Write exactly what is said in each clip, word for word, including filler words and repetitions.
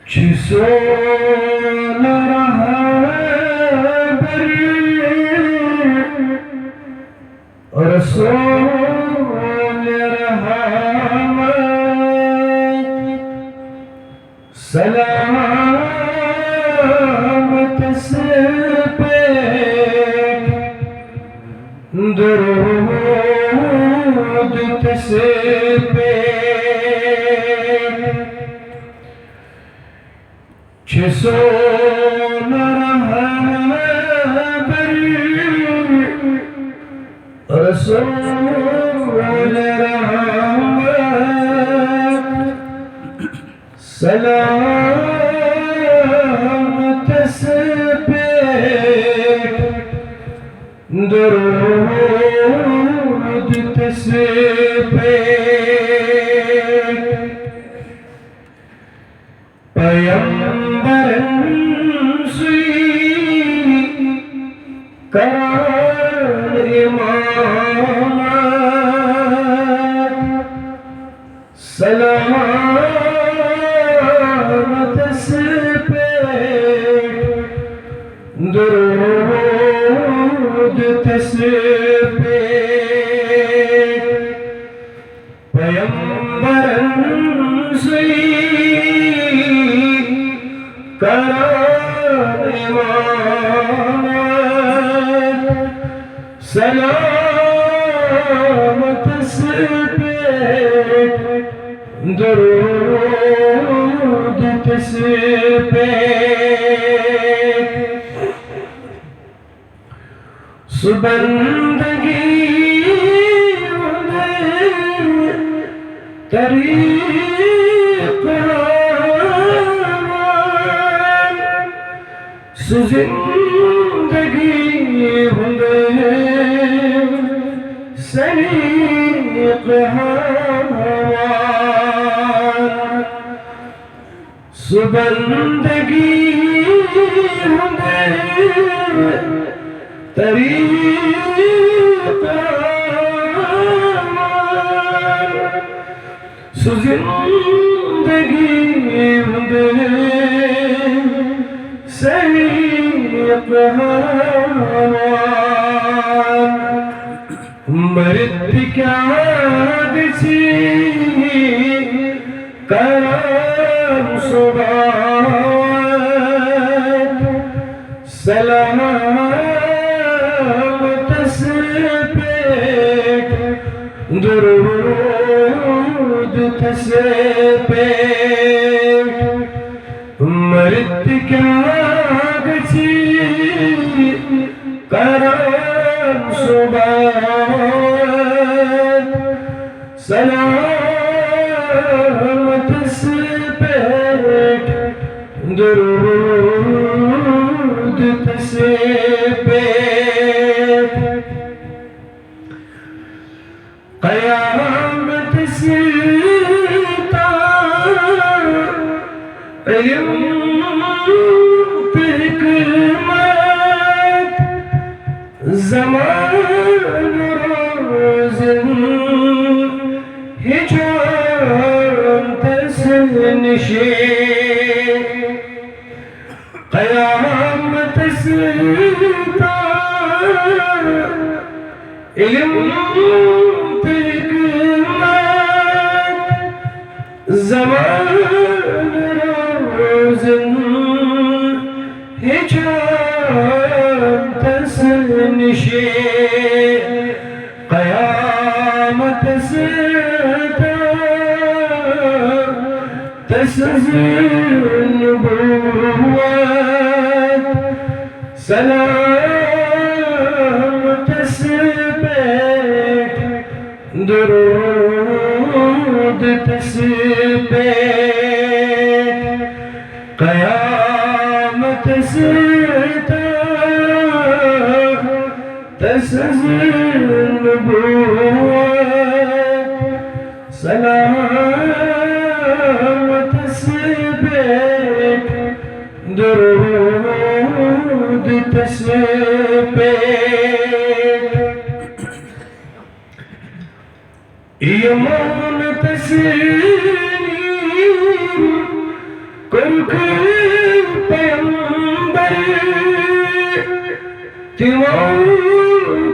چھِ سون رہبر رسول رحمت، سلامتس پٮ۪ٹھ، درود تس پٮ۪ٹھ۔ چھِ سون رہبر رسول رحمت، سلامتس پٮ۪ٹھ، درود تس پٮ۪ٹھ۔ پیمبرن سُے کران امامت، سلامتس پٮ۪ٹھ، درود تس پٮ۪ٹھ۔ پیمبرن سُے کران امامت، سلامتس پٮ۪ٹھ، درود تس پٮ۪ٹھ۔ سُہ بندگی ہُنٛد طریقہٕ ہاوان، سُہ زندگی ہُنٛد سلیقہٕ ہاوان۔ سُہ بندگی ہُنٛد طریقہٕ ہاوان، سُہ زندگی ہُنٛد سلیقہٕ ہاوان۔ مٔرِتھ تہِ کیٛاہ گژھِ، کران صبوات، سلامتس پٮ۪ٹھ، درود تس پٮ۪ٹھ۔ مٔرِتھ تہِ کیٛاہ گژھِ، کران صبوات، سلامتس پٮ۪ٹھ، درود تس پٮ۪ٹھ۔ قیامتس تام علم تہٕ حکمت زمان روزن ہیٚچھان تس نِشے۔ قیامتس تام علم تہٕ حکمت زمان روزن ہیٚچھان تس نِشے۔ قیامتس تام تسٕنٛز نبوت سلامتس پٮ۪ٹھ، درود تس پٮ۪ٹھ۔ قیامتس تام تسٕنٛز نبوت سلامتس پٮ۪ٹھ، درود تس پٮ۪ٹھ۔ ایمان تسلیم کٔر پیغمبر تِمو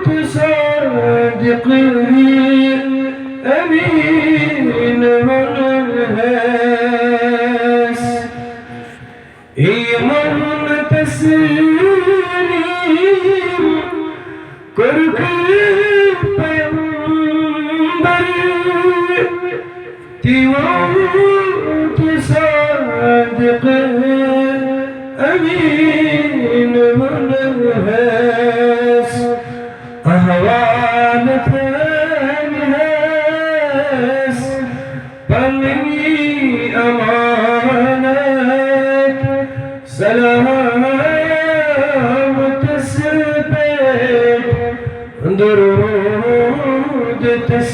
تہٕ صادق امیٖن ووٚنہَس۔ یِمن تسلیم کوٚرُکھ پیغمبر، تِمو تہٕ صادق امیٖن ووٚنہَس۔ احوال تھٲوہَس پننی امانت، سلامتس پٮ۪ٹھ، درود تس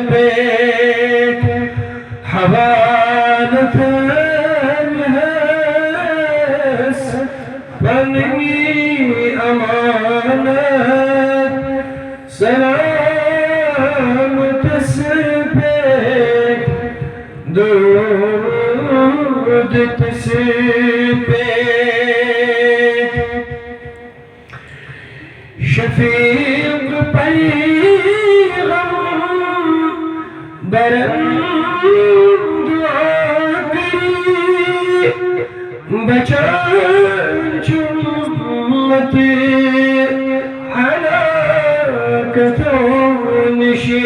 پٮ۪ٹھ۔ حوال تھٲوہَس پننی امانت، سلامتس پٮ۪ٹھ، درود تس پٮ۪ٹھ۔ شفیق پیغمبرن دعا کٔرِتھ، بچان چھُ اُمت ہلاکتو نِشی۔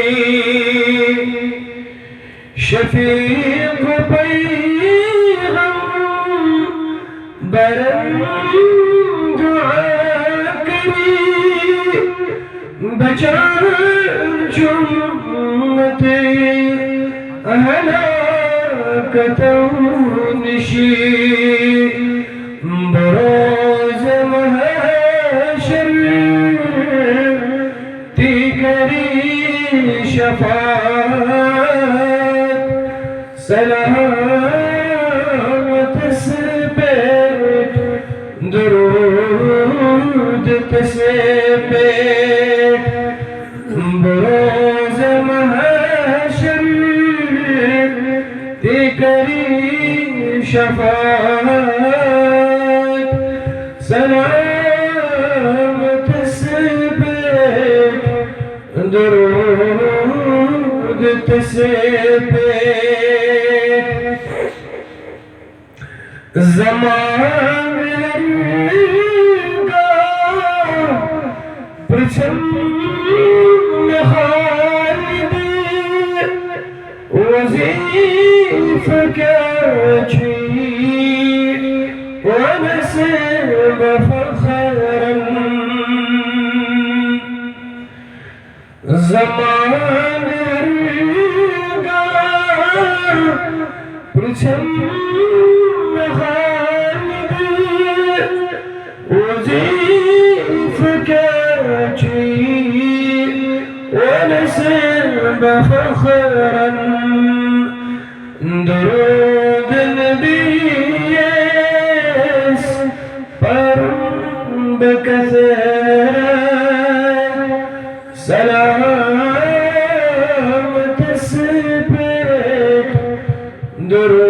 شفیق پیغمبرن دعا کٔرِتھ، بچان چھُ اُمت ہلاکتو نِشی۔ بروز محشر تی کری شفاعت، سلامتس پٮ۪ٹھ، درود تس پٮ۪ٹھ۔ بروز محشر تی کری شفاعت، سلامتس پٮ۪ٹھ، درود تس پٮ۪ٹھ۔ زمان پرژھم مےٚ خالد، وظیفہٕ کیٛاہ چھُے وَنَس بہٕ فخرن۔ زمان پرژھم مےٚ خالد، وظیفہٕ کیٛاہ چھُے وَنَس بہٕ فخرن۔ درود نبیَس پرم بہ کثرت، سلامتس پٮ۪ٹھ، درود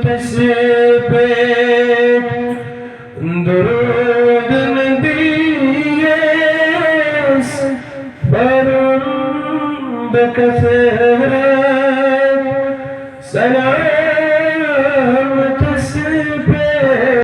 تس پٮ۪ٹھ۔ درود نبیَس پرم بہ کثرت، سلام